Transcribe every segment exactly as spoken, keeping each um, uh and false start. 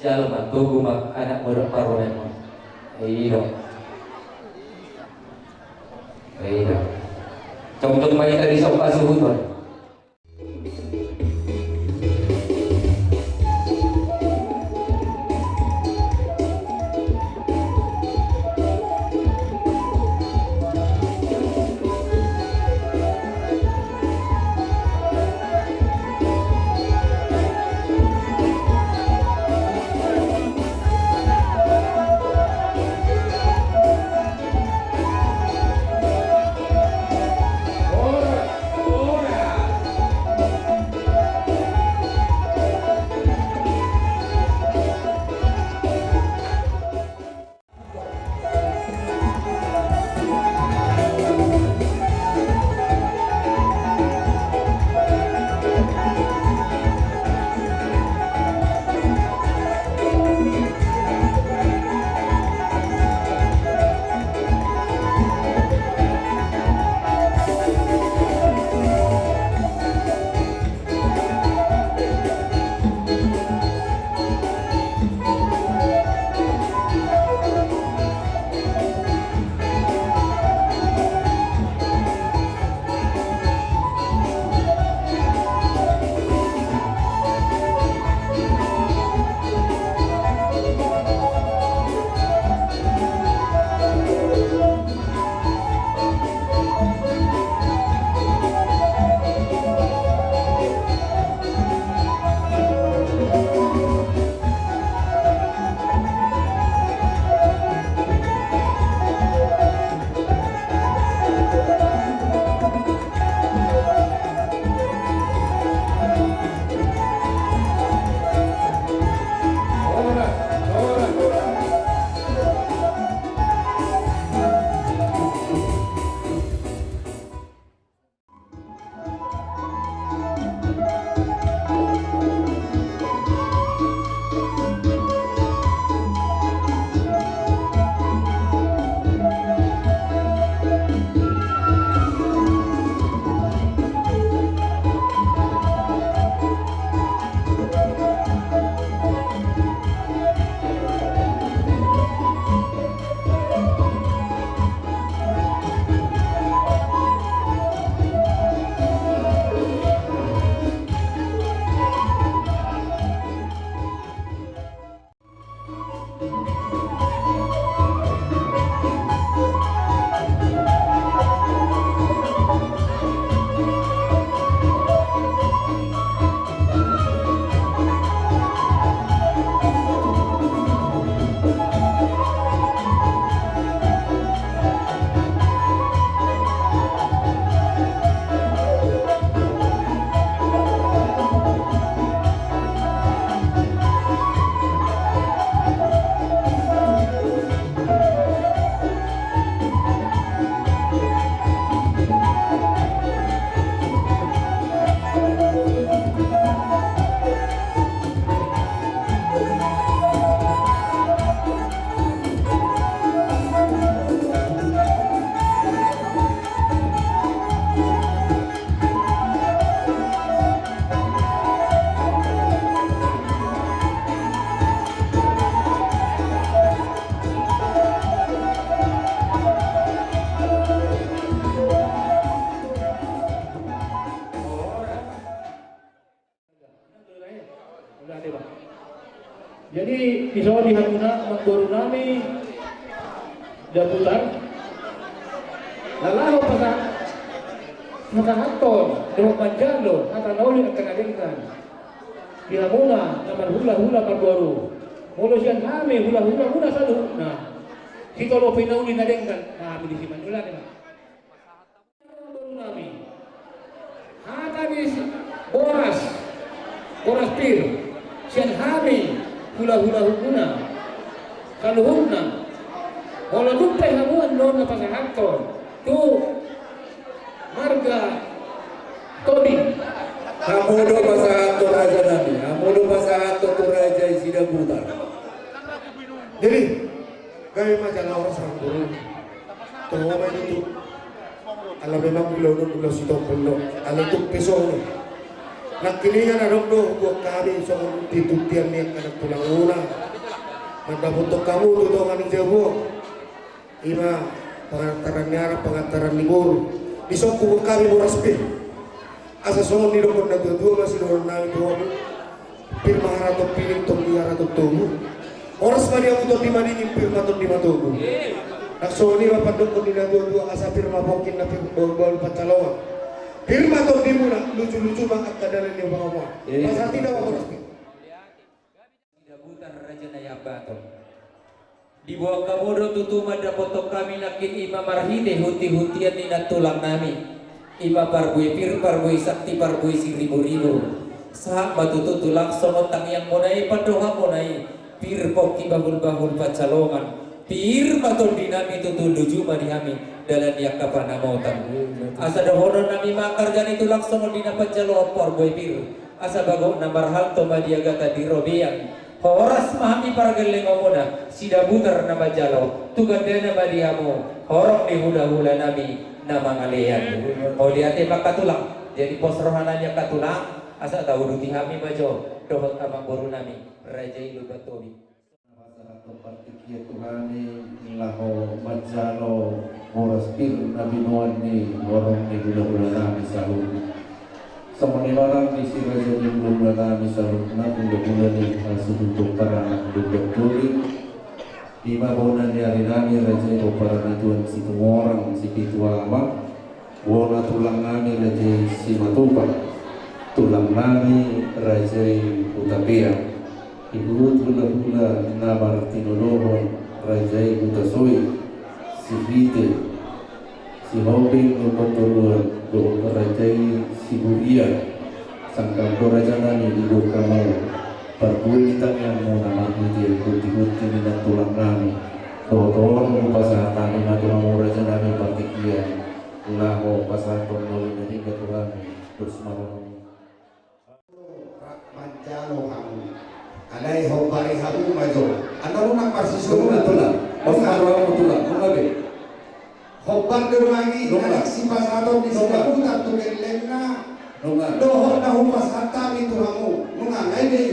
Jalo ma, togu ma anak muruk parumaenmu. I do. I do. Jongjong ma hita di son pasuhuton. Jadi, di son di hamuna, amangboru nami, Daputar. Laho pasa-, pasahathon dohot manjalo hata na uli angka na denggan. Di hamuna na marhulahula marboru. Molo sian hami hulahulamuna saluhutna, sitolopi na uli na denggan ma hami disi, manjalo ma. Hata ni si-, boras, boras pir, sian hami hulahulahumuna saluhutna. Molo dung pe hamu annon na pasahathon tu marga Tobing. Hamu do pasahathon, raja nami, hamu do pasahathon tu raja i si Daputar. Jadi, gabe ma jala horas, amangboru. Toho ma i tutu. Ala memang ulaon on ulaon sitompul do. Ala tung pe songon i. Nangkiningan adong do hubuat hami songon tintintian ni angka na tulang muna mandapothon hamu tu tonga ni jabu on. Ima pangantaran ni anak, pangantaran ni boru. Dison hubuat hami boras pir. Asa songon nidok ni na tuatua ma sidohonon nami tu hamu. Pir ma haraton pining, tonggi haraton tobu. Horas ma di hamu tondi madingin, pir ma tondi matogu. Nang songon i ma pandohan ni na tuatua, asa pir ma pongki na pir bahulbahul pansalongan. Pir ma tondimuna, lujuluju ma angka dalan ni pangomoan. Pasahat hita ma boras pir. Sidabutar raja Naiambaton. Diboan hamu do tutu mandapothon hami nangkin, ima marhite hunti-huntian ni nantulang nami, ima parbue pir, parbue sakti, parbue siribu-ribu. Sahat ma tutu tulang songon tangiang muna i, pandohan muna i, pir pongki bahulbahul pansalongan. Pir ma tondi nami tutu, luju ma di hami dalan ni angka panamotan. Asa dohonon nami ma, angka arga ni tulang, songon di na panjaloan parbue pir. Asa bagot na marhalto ma di agatan di robean. Horas ma hami pargellengon muna, Sidabutar na manjalo, tu gandana ma di hamu horong ni hulahula nami na mangalean. Mauliate ma angka tulang. Jadi pos roha nami angka tulang, asa tauduti hami ma jo dohot amangboru nami raja i Lumban Tobing. Pasahathon partingkian tu hami laho manjalo boras pir na binoan ni horong ni hulahula nami saluhutna. Songon i ma nang di si raja ni hulahula nami saluhutna, hulahula ni hasuhuton paranak Lumban Tobing. Ima bona ni ari nami raja i, pomparan ni Tuan Situmorang Sipitu Ama. Bona tulang nami raja i Simatupang, tulang nami raja i Hutapea, huhut hulahula na martinodohon raja i Hutasoi, Sihite, Sihombing, Lumban Toruan, dohot raja i Siburian. Sangkap do raja nami, diboan hamu parbue ni tangiangmuna marhite hunti-hunti ni nantulang nami. Dohot on hupasahat hami ma tu hamu raja nami partingkian laho pasahathon na uli na denggan tu hami. Dos ma roha. Manjalo hamu. Alai hombari hamu ma jo. Annon unang marsisuru. Tulang, tulang. Dos ma roha, tulang. Tulang be. Hombar do nuaeng i, nunga, na naeng sipasahaton ni, nunga, Sidabutar tu gellengna. Nunga. Dohot na hupasahat hami tu hamu. Nunga, ngai be.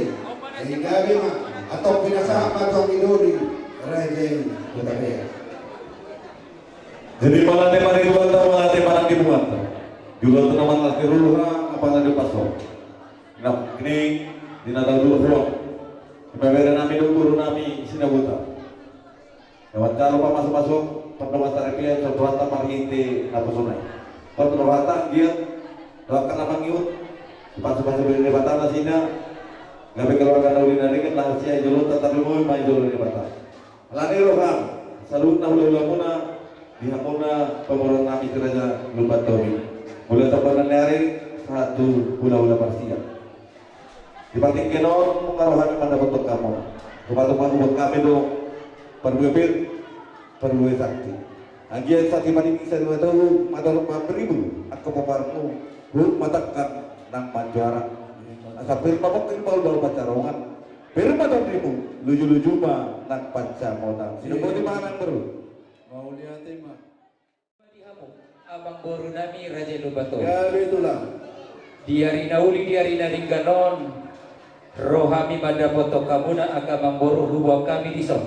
Jadi gabe ma. Antong pinasahat ma tu hamu i do di raja i Hutapea. Jadi mauliate ma di Tuhanta, mauliate ma nang di Tuhanta. Jolo tu na mangalap ni roha, apa na di paso. Nangkining di na tahu dulu. Ima bere nami dohot boru nami Sidabutar. Lewat jalo pamasu-pasu, pandongan saripeon, songon rohanta marhite naposona i. Songon rohanta anggiat dohot angka na mangihut, dipasu-pasu Debata nasida, gabe keluarga na uli na denggan, laho sian jolonta tarlumobi ma i jolo Debata. Alani roham, saluhutna hulahulamuna, di hamuna pamoruon nami si Raja Lumban Tobing. Mulai tu bona ni ari, sahat tu hulahula parsiap. Di partingkian on, nunga ro hami mandapothon hamu. Tupa-tupa hubuat hami do parbue pir, parbue sakti. Anggiat sakti madingin, sakti matogu, madolok mambiribu angka pomparmu, huhut ma tangkas nang manjuara. Asa pir ma pongki, bahul-bahul pansalongan. Pir ma tondimu, luju-luju ma nang pansamotan. Sidok boti ma nang boru. Mauliate ma. Di hamu, amangboru nami Raja Lumban Tobing. Gabe tulang. Di ari na uli, di ari na denggan on, ro hami mandapothon hamuna angka amangboru, hubuan hami dison.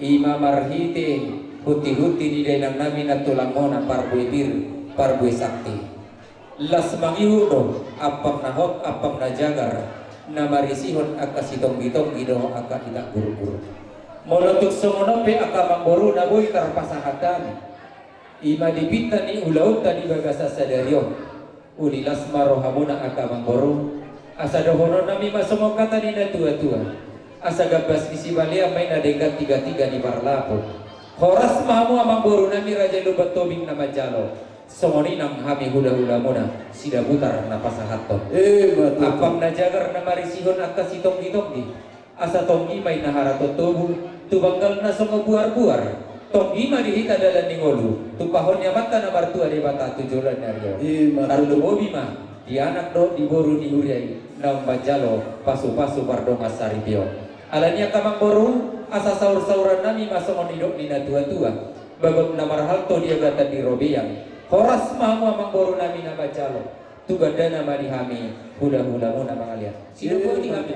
Ima marhite hunti-hunti ni dainang nami nantulang muna, parbue pir, parbue sakti. Las mangihut do ampang na hot, ampang na jagar, na marisihon angka sitonggi-tonggi dohot angka itak guruk-guruk. Molo tung songon on pe angka amangboru na boi tarpasahat hami, ima di pinta ni ulaonta di bagasan sadari on, uli las ma rohamuna angka amangboru. Asa dohonon nami ma songon hata ni na tua-tua: Asa gambas ni sibalian ma i na denggan tiga-tiga ni parlapun. Horas ma hamu amangboru nami Raja Lumban Tobing na manjalo. Songon i nang hami hulahulamuna Sidabutar na pasahathon. Eh, betul. Ampang na jagar na marisihon angka sitonggi-tonggi. Asa tonggi ma i na haraton tobu, tu banggal na songon buar-buar. Tonggi ma di hita dalan ni ngolu, tumpahon ni Amanta na martua Debata tu joloan ni ari on. Eh, betul. Tarlumobi ma di anak dohot di boru ni huria i, naung manjalo pasu-pasu pardongan saripeon. Alani i angka amangboru, asa saur-sauran nami ma songon nidok ni na tua-tua: Bagot na marhalto di agatan di robean. Horas ma hamu amangboru nami na manjalo. Tu gandana ma di hami hulahulamuna mangalean. Sidok boti hami.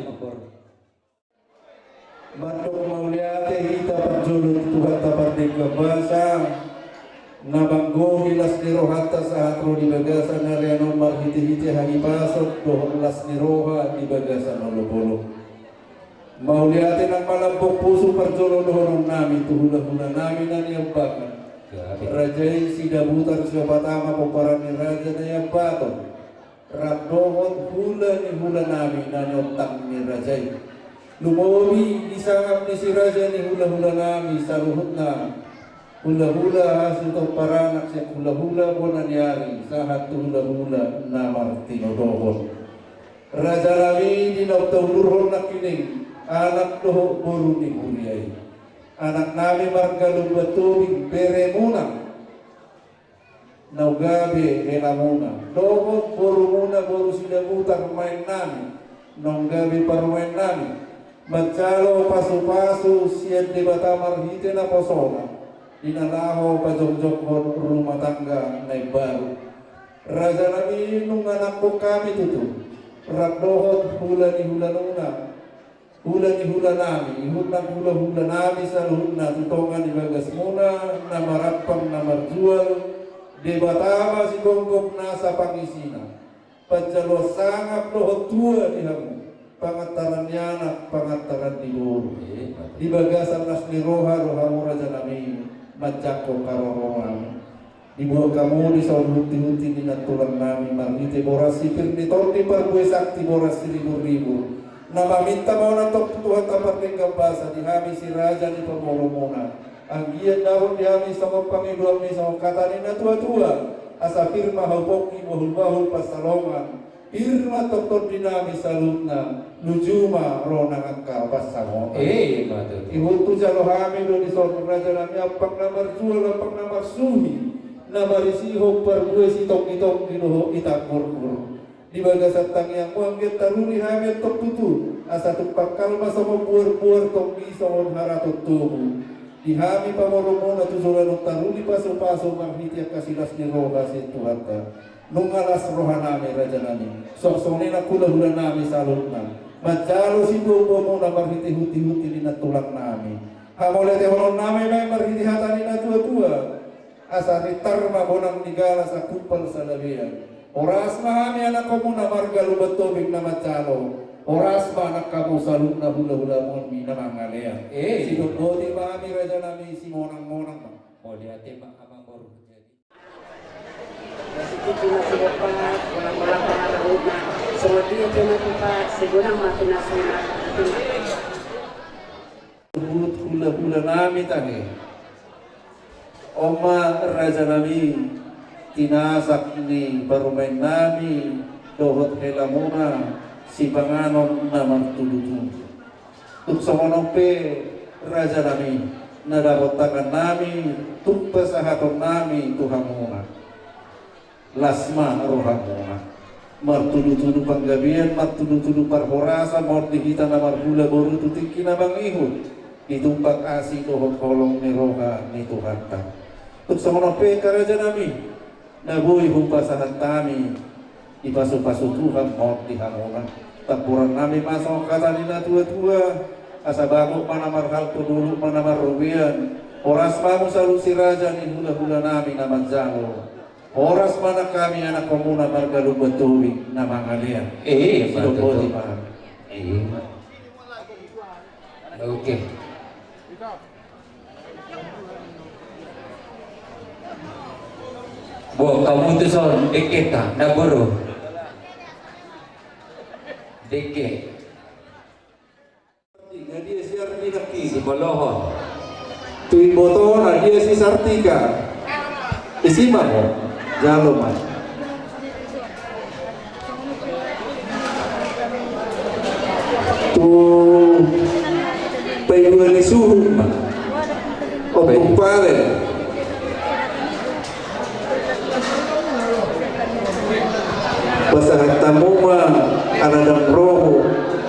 Mandok mauliate hita parjolo tu Tuhanta pardenggan basa, na manggohi las ni rohanta sahat ro di bagasan ari on marhitehite hahipason dohot las ni roha di bagasan olopolop. Mauliate nang malambok pusu parjolo dohononnami tu hulahulanami na niambangan. Raja i Sidabutar Siopat Ama pomparan ni raja na niambaton. Rap dohot hula ni hulanami na niontang ni raja i. Lumobi di sangap ni si raja ni hulahulanami saluhutna, hulahula hasuhuton paranak sian hulahula bona ni ari sahat tu hulahula na martinodohon. Rajanami, di naung taulurhon nangkining anak dohot boru ni huria i. Anaknami marga Lumban Tobing, beremuna naung gabe helamuna, dohot borumuna boru Sidabutar maennami, naung gabe parumaennami, manjalo pasupasu sian Debata marhite naposona, di na laho pajongjonghon rumah tangga na imbaru. Rajanami, nunga nangkok hami tutu, rap dohot hula ni hulanuna, hula ni hulanami, ihut nang hulahulanami saluhutna tu tonga ni bagasmuna, na marampang na marjual, Debata ma sigomgom nasa pangisina. Panjaloan sangap dohot tua di hamu, pangantaran ni anak, pangantaran ni boru. Di bagasan las ni roha do hamu rajanami manjangkon haroroan. Dibuat hamu dison huntihunti ni nantulangnami marhite boras sipir ni tondi parbue sakti boras siriburribur. Na maminta ma on antong tu Tuhanta pardenggan basa di hami si raja ni pamoruonmuna. Anggiat dapot di hami songon pangidoanmi songon hata ni natuatua. Asa pir ma hau pongki bahulbahul pansalongan. Pir ma tongtong di nami saluhutna, nuju ma ro nang angka pansamotan. Eh, ima tutu. Ihut hujalo hami do dison rajanami ampang na marjual, ampang na marsuhi, na marisihon parbue sitongkitongki dohot itangkurkur. Di bagasan tangiangmu anggiat taruli hami antong tutu, asa tung pangkal ma songon buarbuar tonggi songon haraton tobu. Di hami pamoruonmuna tu joloan on taruli pasupasu marhite angka silas ni roha sian Tuhanta. Nunga las rohanami rajanami, suang songon i nang hulahulanami saluhutna, manjalo sibuanbuanmuna marhite huntihunti ni nantulangnami. Hamauliatehononnami ma i marhite hata ni natuatua. Asa rintar ma bonang ni galas, angkumpal salabean. Horas ma hami anakkonmuna marga Lumban Tobing na manjalo. Horas ma nang hamu saluhutna hulahulamuna na mangalean. Eh. Sidok boti ma hami rajanami, simonangmonang ma. Mauliate ma amang boru. Jadi. Sititi ma sibopat, bolang-bolang pangarahutna. Songon dia pe ma tupat, sigonang ma pinasuna. Huhut hulahulanami tahe. On ma rajanami, tinasak ni parumaennami dohot helamuna, sipanganon na martudutudu. Tung songon on pe rajanami, na dapot tangannami tung pasahatonnami tu hamuna. Las ma rohamuna. Martudutudu panggabean, martudutudu parhorasan ma on di hita na marhula boru tu tingki na mangihut, ditumpak asi dohot holong ni roha ni Tuhanta. Tung songon on pe angka rajanami, na boi hupasahat hami, dipasupasu Tuhan ma on di hamuna. Tamburannami ma songon hata ni natuatua, asa bagot ma na marhalto, dolok ma na marrobean. Horas ma hamu saluhut si raja ni hulahulanami na manjalo. Horas ma nang hami anakkonmuna marga Lumban Tobing na mangalean. Eh, sidok boti ma. Eh. Oke. Bo, hamu tuson, dengke ta, na boru. Dengke. Dia si Ardi nangkin. Si Bolohon. Tu ibotona dia si Sartika. Isi ma ho. Jalo ma. Tu paidua ni suhut ma. Otuk pale. Pasahat hamu ma ala ndang ro ho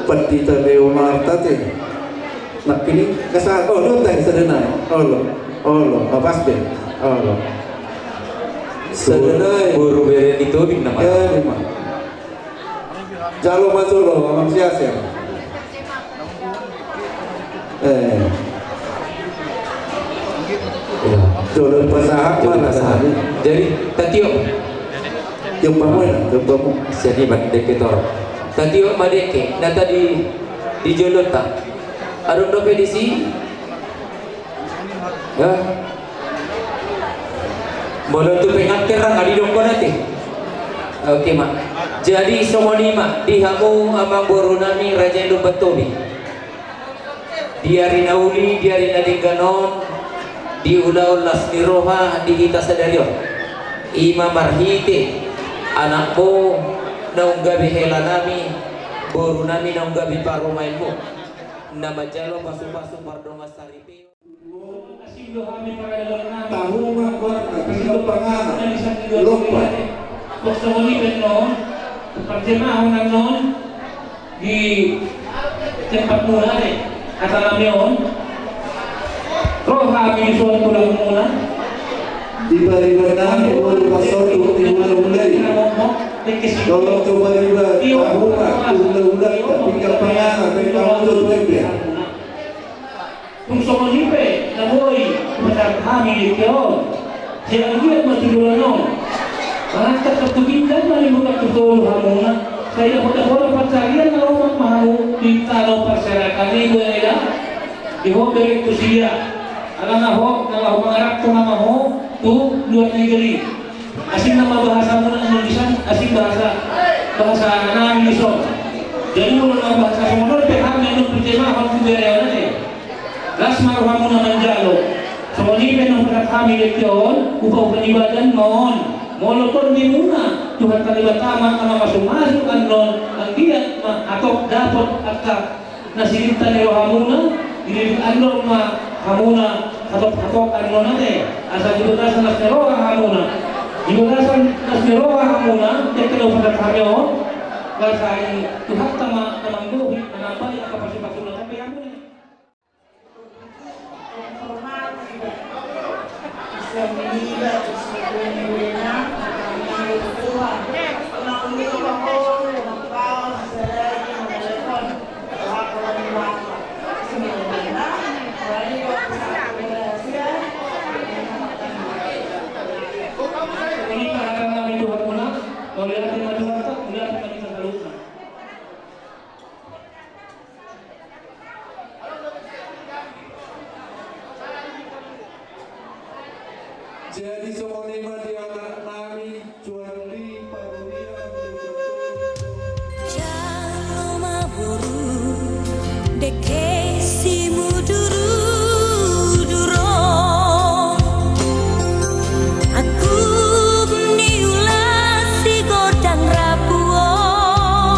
Pandita Leonarda te. Nangkining, kasa, olo, tadi sada nai. Olo, olo, apas be. Olo. Sadanai. Boru bere ni Tobing nama. Jalo ma jolo, amang siasea. Eh. Jolo pasahat ma na sahali. Jadi tatiop. Tiop pamu ya, tiop pamu. Jadi ban deke tor. Tatiop ma deke na tadi di jolonta. Adong dope disi. Molo tu pengantin ra nga didok hona te. Oke ma. Jadi songon i ma di hamu amang boru nami raja ni Lumban Tobing. Di ari na uli, di ari na denggan on, di ulaon las ni roha di hita sadari on. I ma marhite anakmu naung gabe hela nami, boru nami naung gabe parumaenmu. Na manjalo pasupasu pardongan saripeon. Asing do hami paradalan nami. Tahungan goarna, pinggan panganan, lompa. Pos songon i pe annon, parjamahon annon di tempat muna de, hata nami on. Ro hami di son tulang muna. Di bariban nami, boru pasotu, di muna muna i. Tolong coba riba, tahungan, hula-hula, pinggan panganan, pinggan muna. Tung songon i pe na boi hupasahat hami di dengke on. Sai anggiat ma tu joloan on mangantar tu ginjang ma ni butak tu tolu hamuna. Sai dapot-dapot pansarian na lomak ma hamu di tano parserahan i, boya da. Di ho bereng tu sia. Ala na ho na laho mangarap tu nama ho tu luar negeri. Asing nama bahasa muna Indonesia, asing bahasa, bahasa nami dison. Jadi molo na bahasa songon on pe hami annon tu jemahon tu bere on ate. Las ma rohamuna manjalo. Songon i pe na hupasahat hami dengke on, upa-upa ni badan ma on. Molo tondimuna Tuhanta Debata ma na mamasu-masu annon, anggiat ma hatop dapot angka na sininta ni rohamuna, dililiti andor ma hamuna hatop-hatop annon ate, asa di bagasan las ni roha hamuna. Di bagasan las ni roha hamuna, dengke na hupasahat hami on, asa i Tuhanta ma na mambohi, na mambahen angka pasu-pasuna. Sampai hamuna. Jadi songon i ma di anak nami, Juandi Parurian. Jalo ma boru, dengke simudur-udur on. Angkup ni ulaon si gondang rambu on.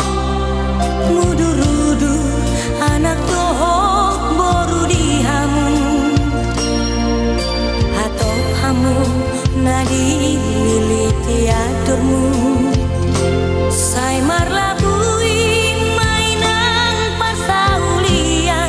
Mudur-udur anak dohot boru di hamu. Hatop hamu na dililiti andormu. Sai marlabuhi ma inang parsaulian.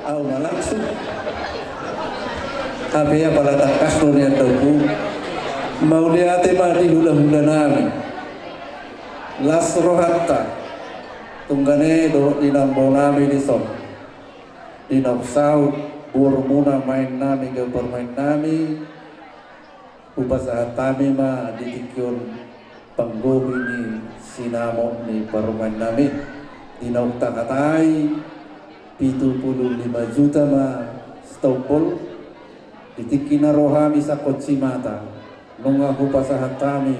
Au ma langsung. Hape ia pala tangkas do nian dohononku. Mauliate ma di hula-hula nami. Las rohanta. Tunggane dohot di nambao nami dison. Di na saut borumuna, maen nami, gabe parumaen nami. Hupasahat hami ma di tingki on panggohi ni sinamot ni parumaen nami. Di na hutahatai pitu pulu lima juta ma sitombol. Di tingki na ro hami sangkot simata, nunga hupasahat hami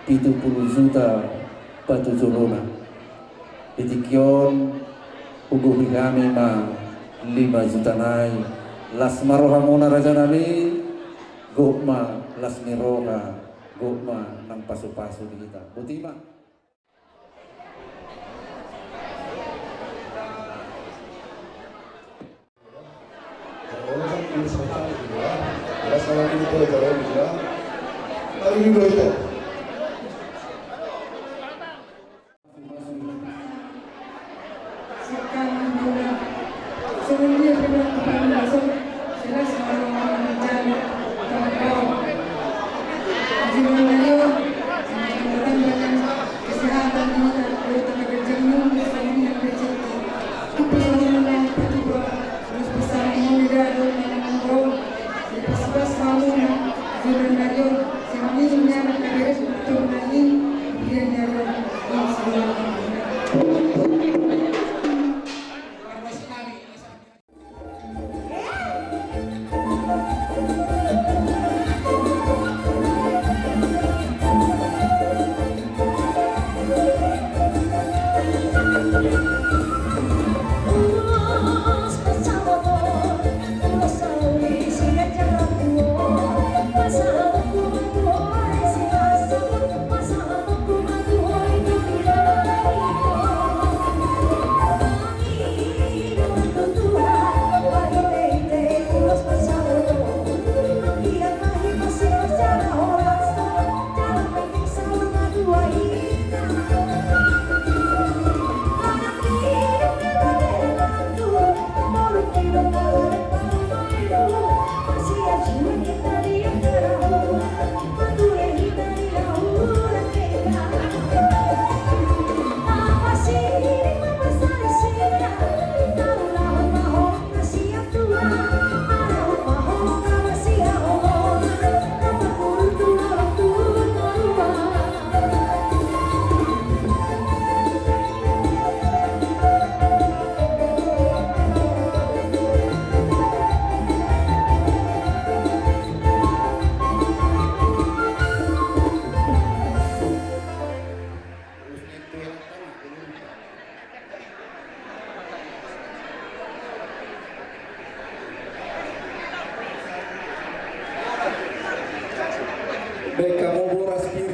pitu pulu juta patujolona. Di tingki on hugohi hami ma lima juta nai. Las ma rohamuna raja nami. Gok ma las ni roha, gok ma nang pasu-pasu di hita. Boti ma. Baen hamu boras, pir.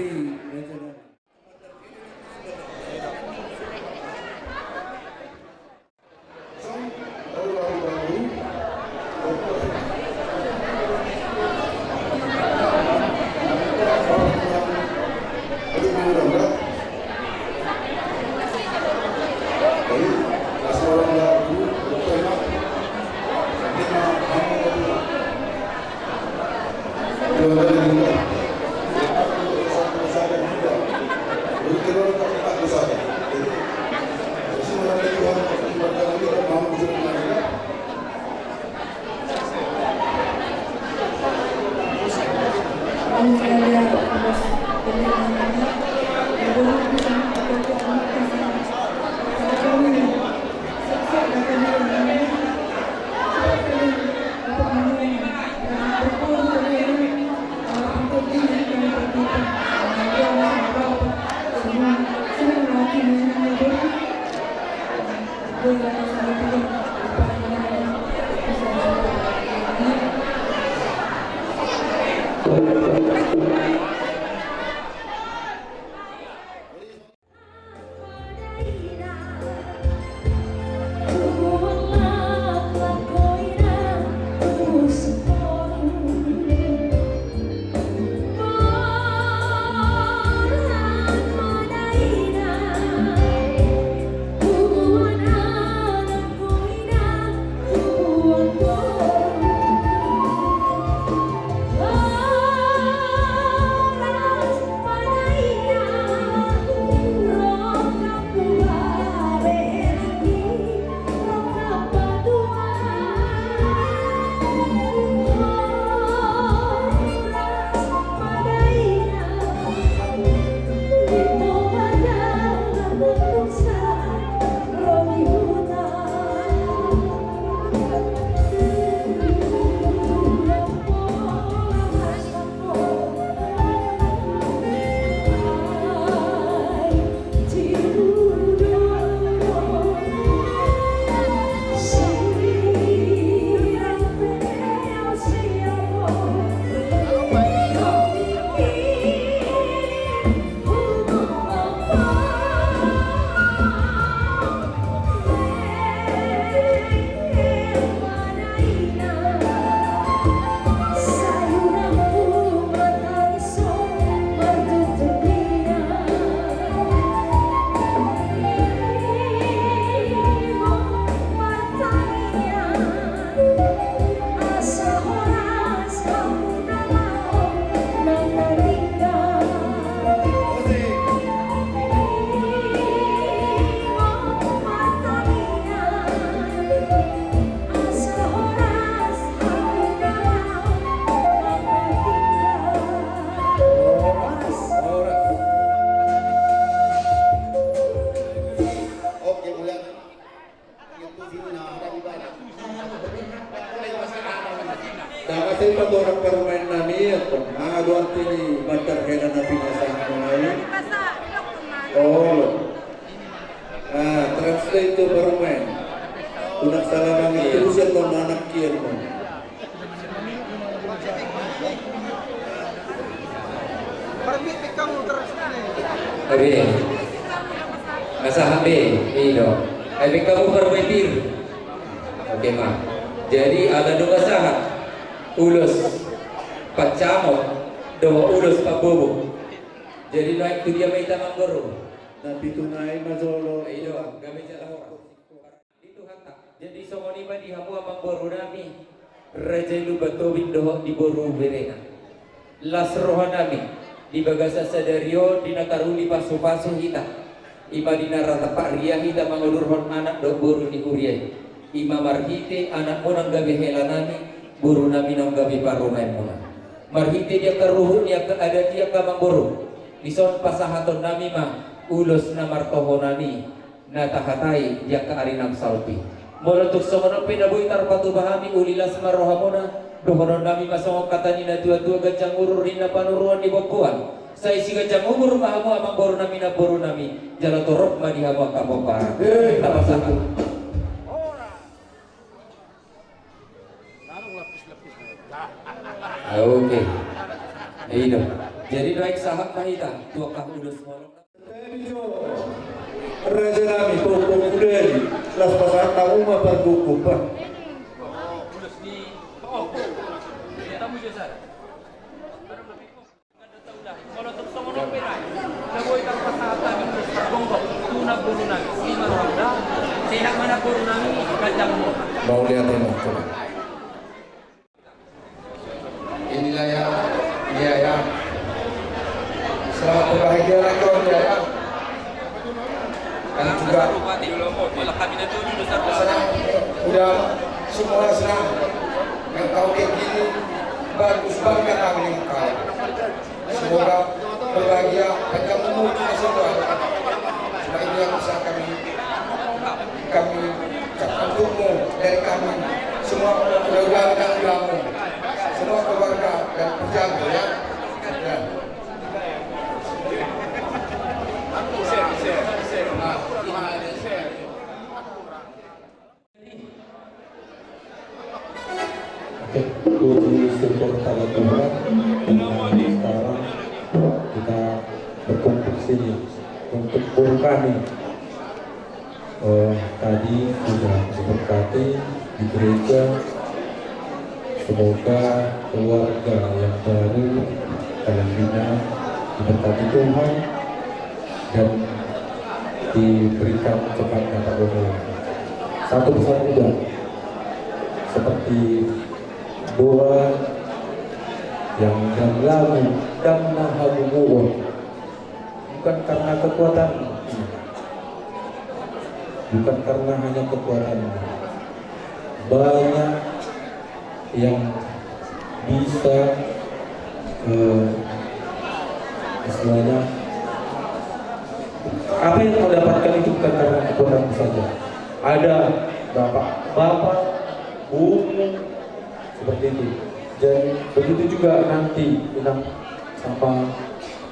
Sai patorang parumaen nami, apa? Ah, dua arti ni mandar hela na pinasahat nami. Oh. Ah, translate tu parumaen. Tunak salaman itu bisa lo anak kian lo. Oke. Masaha be, ido. Ai be kamu parbetir. Oke ma. Jadi ala do masaha. Ulos pancamot dohot ulos pambobo. Jadi naik tu dia ma hita mamboru. Tapi tu nai ma jolo. Ido, gabe jala horas. Di Tuhanta. Jadi songon i ma di hamu amangboru nami, Raja i Lumban Tobing dohot di boru berena. Las roha nami, di bagasan sadari on di na taruli pasupasu hita. I ma di na rap pariah hita mangaluluhon anak dohot boru ni huria i. I ma marhite anakmu naung gabe hela nami, boru nami naung gabe parumaenmuna. Marhite di angka ruhut ni angka adat i angka amangboru. Dison pasahaton nami ma ulos na martohonan i. Na tahatai di angka ari na saonari. Molo tung songon on pe na boi tarpatupa hami, uli las ma rohamuna. Dohonon nami ma songon hata ni na tuatua, ganjang umur ninna panuruan ni bongkoan. Sai siganjang umur ma hamu amangboru nami, namboru nami. Jala torop ma di hamu angka pomparan. Eh, na pasahat. Oke. Ido. Jadi naik sahat ma hita tu angka ulos molo. Raja nami, pokok udah ni. Las pasahat tamu ma parguguk, Pak. Mau lihat ini, coba. Inilah ya, iya ya. Selamat berbahagia lagi, Om, ya, ya. Kan juga senang, udah semua senang. Yang kau kayak gini, bagus, bangga kami dengan kau. Semoga berbahagia, panjang umur, terus semua. Cuma ini yang bisa kami, kami ucapkan untukmu dari kami. Semua mudah-mudahan kamu, semua keluarga dan pejabat, ya. Ya. Oke, puji syukur pada Tuhan. Sekarang kita berkumpul sini untuk berkami. Eh, tadi sudah diberkati di gereja. Semoga keluarga yang baru kalian bina diberkati Tuhan dan diberikan cepat dapat umur. Satu pesan juga, seperti doa yang dalam lagu, "Dang na hamubuon." Bukan karena kekuatan, bukan karena hanya kekuatan, banyak yang bisa, eh, istilahnya, apa yang kau dapatkan itu bukan karena kekuatanmu saja. Ada bapak-bapak, umum, seperti itu. Dan begitu juga nanti, Inang, sama,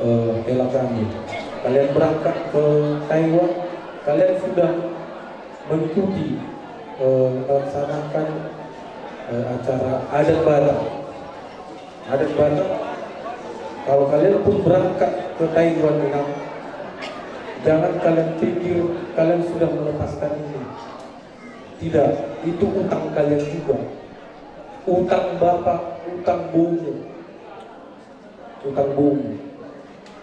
eh, hela kami. Kalian berangkat ke Taiwan, kalian sudah mengikuti, eh, melaksanakan, eh, acara adat Batak. Adat Batak, kalau kalian pun berangkat ke Taiwan, Inang, jangan kalian pikir kalian sudah melepaskan ini. Tidak, itu utang kalian juga. Utang bapak, utang bomu. Utang bomu.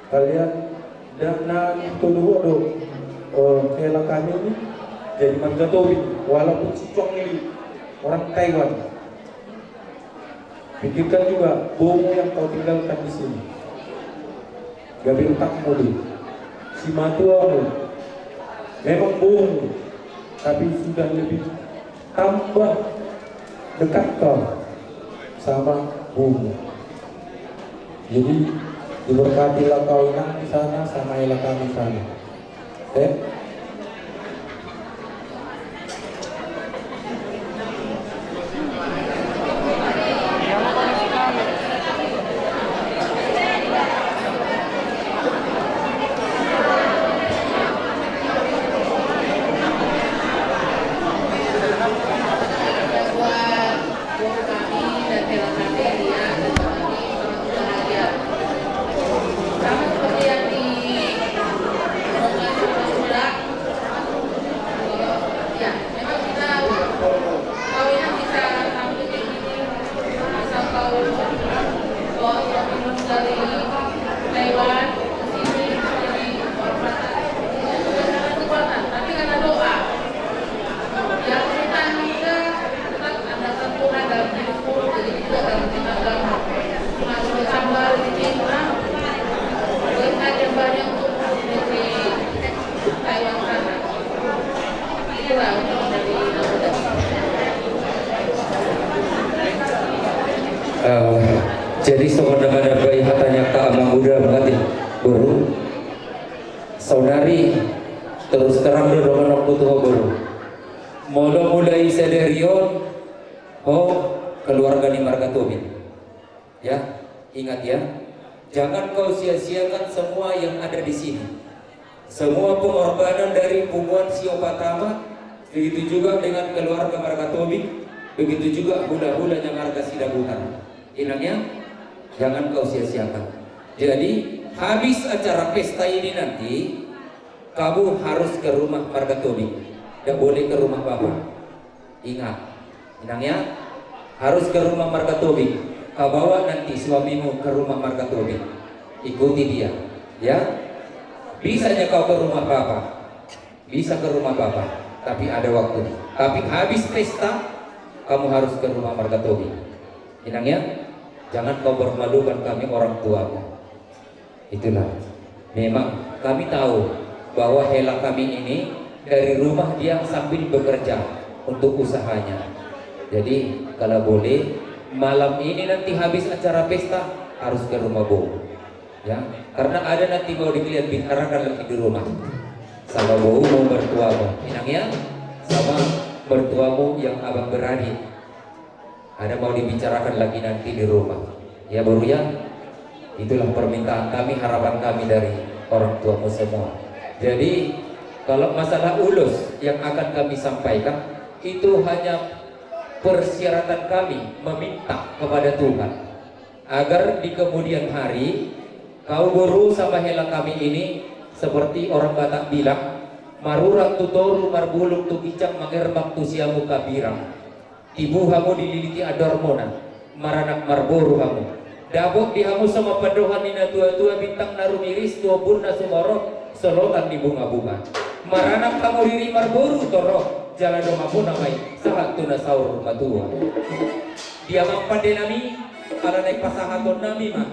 Kalian dang na ditodo do, eh, hela kami ini jadi marga Tobing, walaupun si Cuang ini orang Taiwan. Pikirkan juga bomu yang kau tinggalkan di sini. Gabe utangmu do i. Simatuamu memang bomu, tapi sudah lebih tambah dekat kau sama bomu. Jadi, diberkatilah kau, Inang, di sana sama hela kami di sana. Eh? Eh, jadi songon na manambai hata ni angka amangboru, boru. Saonari terus terang do dohononku tu ho, boru. Molo mulai sadari on, ho keluarga ni marga Tobing. Ya, ingat ya. Jangan kau sia-siakan semua yang ada di sini. Semua pengorbanan dari punguan Siopat Ama, begitu juga dengan keluarga marga Tobing, begitu juga hula-hulanya marga Sidabutar. Inang ya, jangan kau sia-siakan. Jadi, habis acara pesta ini nanti, kamu harus ke rumah marga Tobing. Tidak boleh ke rumah bapak. Ingat, inang ya, harus ke rumah marga Tobing. Kau bawa nanti suamimu ke rumah marga Tobing. Ikuti dia, ya. Bisanya kau ke rumah bapak, bisa ke rumah bapak, tapi ada waktunya. Tapi habis pesta, kamu harus ke rumah marga Tobing. Inang ya, jangan kau permalukan kami orang tuamu. Itulah. Memang kami tahu bahwa hela kami ini dari rumah dia sambil bekerja untuk usahanya. Jadi, kalau boleh, malam ini nanti habis acara pesta, harus ke rumah bou. Ya, karena ada nanti mau dibicarakan lagi di rumah. Sama boumu mertuamu, inang ya, sama mertuamu yang abang beradik. Ada mau dibicarakan lagi nanti di rumah. Ya, boru ya. Itulah permintaan kami, harapan kami dari orang tuamu semua. Jadi, kalau masalah ulos yang akan kami sampaikan, itu hanya persyaratan kami meminta kepada Tuhan agar di kemudian hari, kau boru sama hela kami ini, seperti orang Batak bilang, marurat tu toru, marbulung tu ginjang, mangerbang tu siamun hambirang. Tibu hamu dililiti andor muna, maranak marboru hamu. Dapot di hamu songon pandohan ni na tua-tua, bintang na rumiris tu ombun na sumorop, solotan ni bunga-bunga. Maranak hamu riri marboru torop, jala dongan muna ma i, sahat tu na saur matua. Dia ma pande nami, ala na i pasahaton nami ma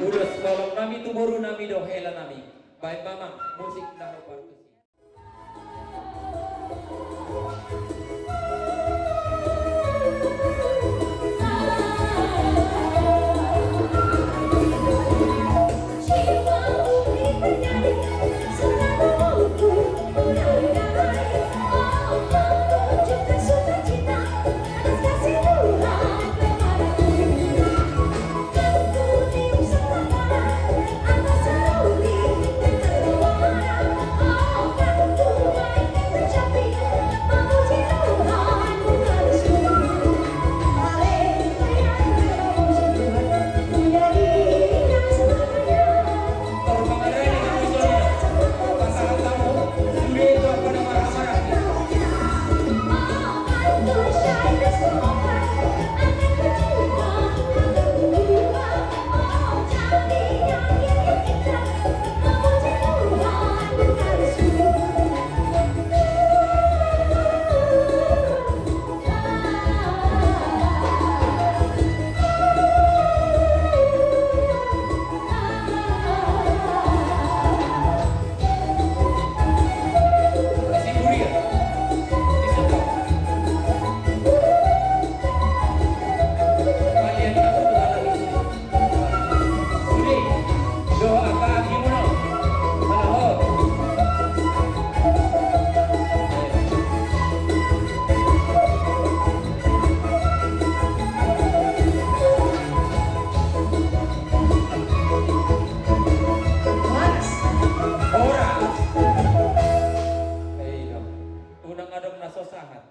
ulos holong nami tu boru nami dohot hela nami. Baen ma amang musik na hombar tusi. Unang adong na so sahat.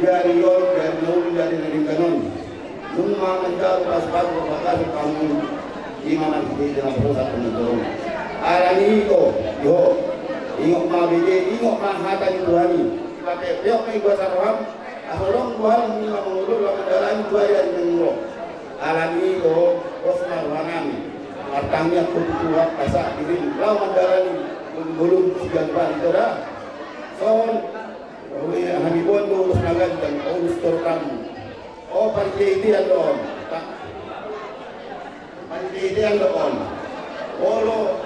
Jadi on, jadi na uli, jadi na denggan on. Nunga manjalo pasu-pasu, pasu-pasu hamu. Ima ma di na posa pemudoro. Alani i do, jo. Ingot ma bege, ingot ma hata ni Tuhan i. Dipapeok ma i kuasa roham. Asa adong Tuhan i ma mangolu laho mandalani Tuhan i ari na mangolu. Alani i do, pos ma roha nami. Martangiang tu Tuhan asa diring laho mandalani. Bulung sian Tuhan i do da. Songon. Hami boan do ulos na ganjang, ulos torop hamu. O parjolo i do on. Itean do on. Olo.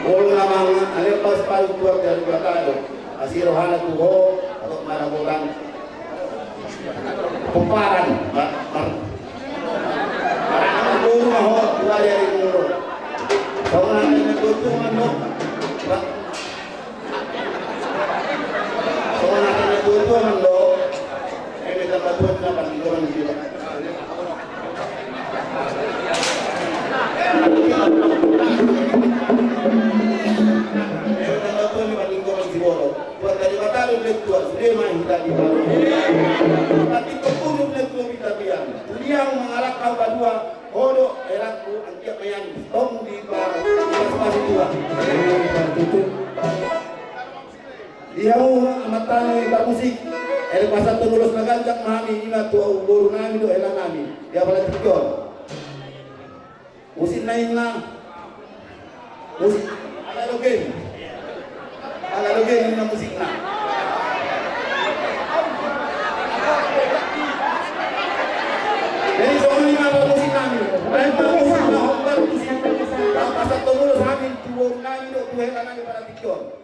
Olo na mangan, ale pas palu tuak dari batado. Asi rohana tu ho, atau mana boran. Pomparan, mar, mar. Mar, mar, mar, ho, dua hari hari mulu. Kau nanti nanti tu mano. Mar. Songon na tua-tua mandok, eme tambatuan na paling gorang di sini. Eme tambatuan na paling gorang di sini. Buat dari mata lu lihat tua, sudah main kita di bawah. Tapi kau pun lihat tua kita biar. Tuliang mengalak kau berdua. Hodo, erangku, angkiat mayan, tong di pa, di pas-pas tua. Di hamu, amanta ni parmusik, ere pasahat ulos na ganjang ma hami, ima tu boru nami dohot hela nami, di apala tingki on. Musik na inna. Musik. Ala dogen. Ala dogen na musikna. Jadi songon i ma musik nami. Baik ma musik na hombar musik. Tanpa satu mulut hami tu boru nami dohot tu hela nami pada tingki on.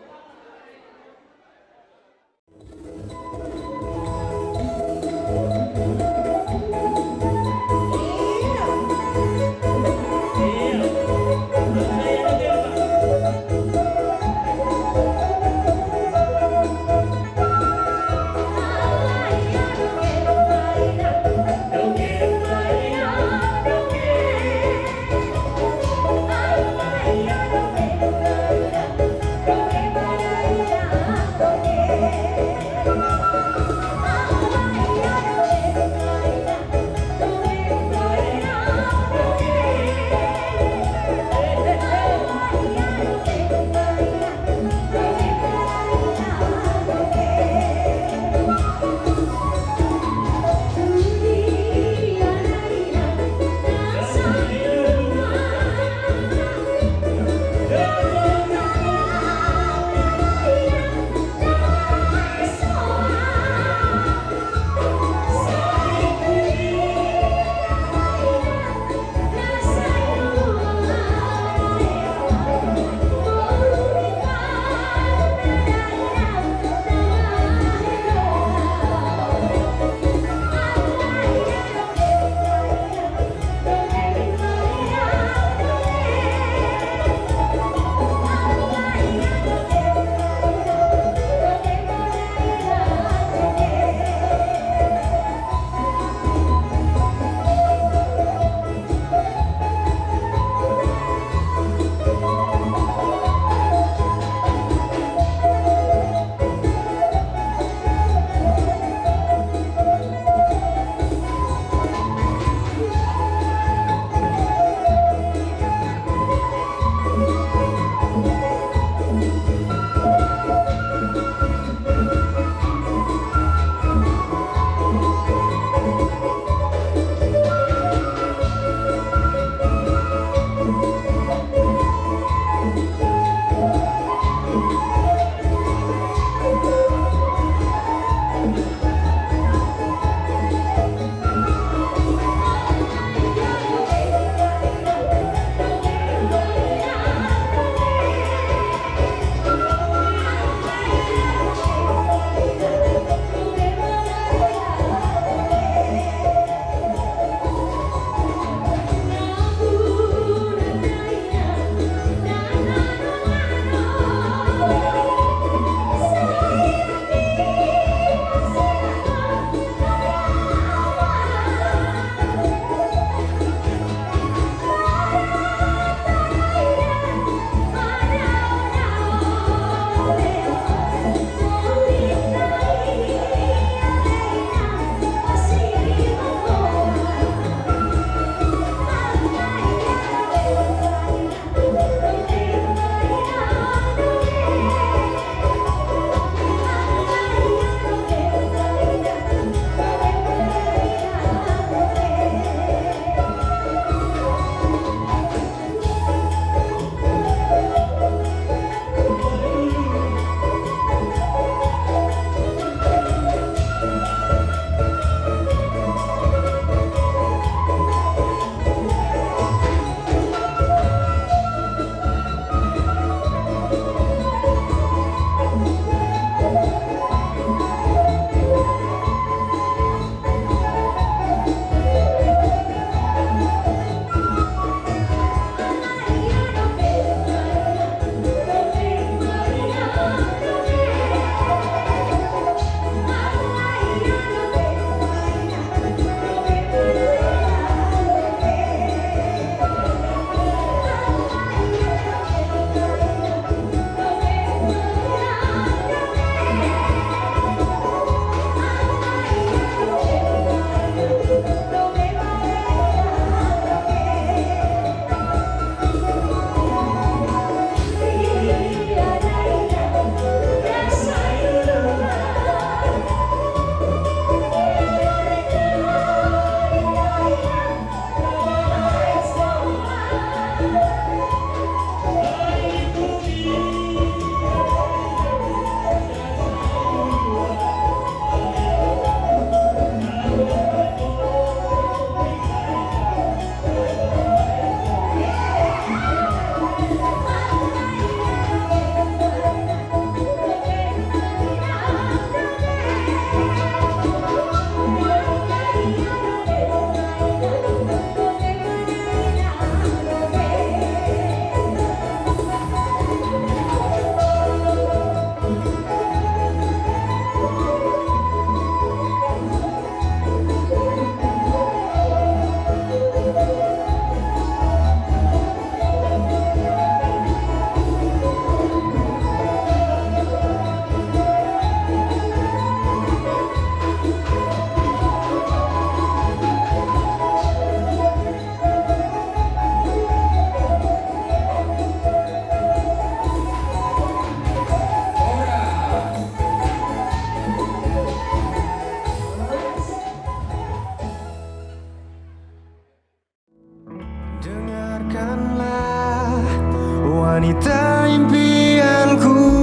Hita impianku